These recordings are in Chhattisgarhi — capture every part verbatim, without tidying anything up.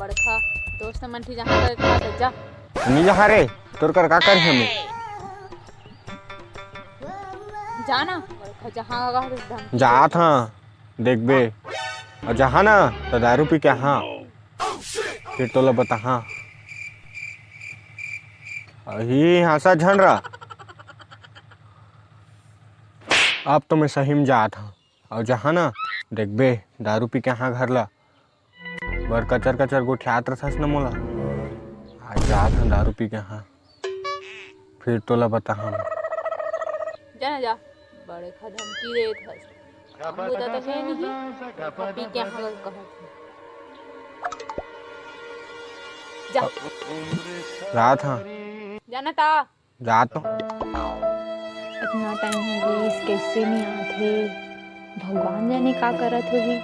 बड़का दोस्त मन ठीक जहाँ करे कहा जा। नहीं जहाँ रे, तोर कर का कर हमें? जाना बड़का जहाँ का धमकी जात हाँ, देखबे। और जहाँ ना तो दारू पी के हाँ, फिर तोला बताहा। अही हाँसा झन रहा। अब तो मैं सही में जात हाँ। और जहाँ ना देखबे दारू पी के हाँ घर ला, बर कचर कचर गोठियात रथस न मोला। आज जात हाँ दारू पी के हाँ, फिर तोला बताहा। जा ना जा, बड़े खा धमकी देत हस। काम बुता तो है नहीं, पी के हाँ कहत हस। जा। जात हाँ। जाना ता। जात तो। इतना टाइम हो गइस, कैसे नहीं आत हे? भगवान जाने का करत होही।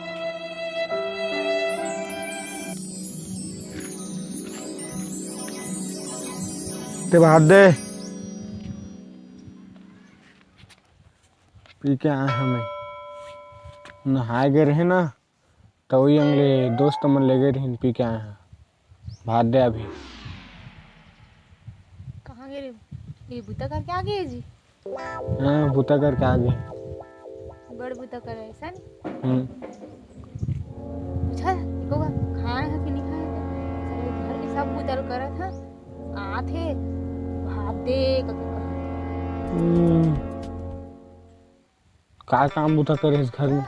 ते बात दे। पी के आए हमें। नहाए गए रहे ना, त वही अंगले दोस्त मन ले गए रहिन, पी के आए हैं। भात दे अभी। कहाँ गए रहे? ये बुता करके आ गए जी? हाँ, बुता करके आ गए। बड़ बुता करे ऐसा नहीं? हम्म। पूछा, एको बार खाए है कि नहीं खाए है? सब घर के सब बुता करत है, आत है, भात दे, कभी कभी। हम्म। का काम बुता करे इस घर में?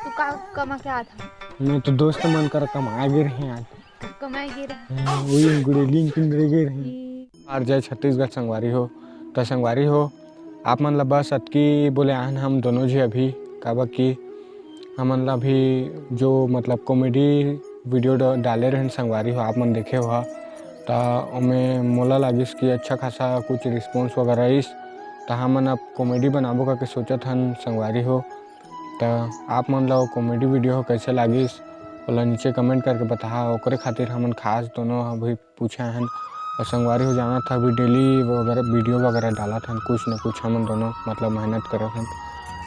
तू का कमा के आत हस? मैं तो दोस्त मन कर कमाए गे रहे आज। का कमाए गे रहे? हाँ, वही गुड़ेलिंग किंदरे गे रहे। हम्म। आर जय छत्तीसगढ़ संगवारी हो, त संगवारी हो, आप मन ला बस अतकी बोले आहन हम दोनों झी अभी, काबर कि हमन ला अभी जो मतलब comedy video ड-, डाले रहन संगवारी हो, आप मन देखे हो, त ओमे मोला लागिस कि अच्छा खासा कुछ response वगैरह आइस, त हमन अब comedy बनाबो करके सोचत हन संगवारी हो। त आप मन ला वो comedy video हो कैसे लागिस, ओला नीचे comment करके बताहा। ओकरे खातिर हमन खास दोनों अभी पूछे हन। और संगवारी हो जानत हा, अभी daily वगैरह video वगैरह डालत हन, कुछ न कुछ हमन दोनों मतलब मेहनत करत हन।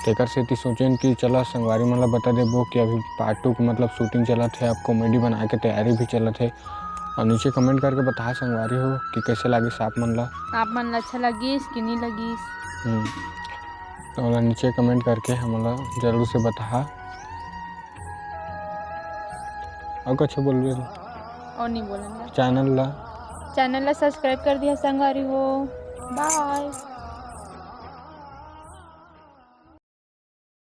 तेकर सेती सोचेन कि चला संगवारी मन ला बता देबो कि अभी part two के मतलब shooting चलत है, अब comedy बनाए के तैयारी भी चलत है। और नीचे comment करके बताहा संगवारी हो कि कैसे लागिस आप मन ला। आप मन ला अच्छा लगिस कि नहीं लगिस? हम्म। तो ओला नीचे comment करके हमन ला जरूर से बताहा। और कुछ बोलबे? और नहीं बोलन ला। Channel ला? Channel ला subscribe कर दिया संगवारी हो। Bye।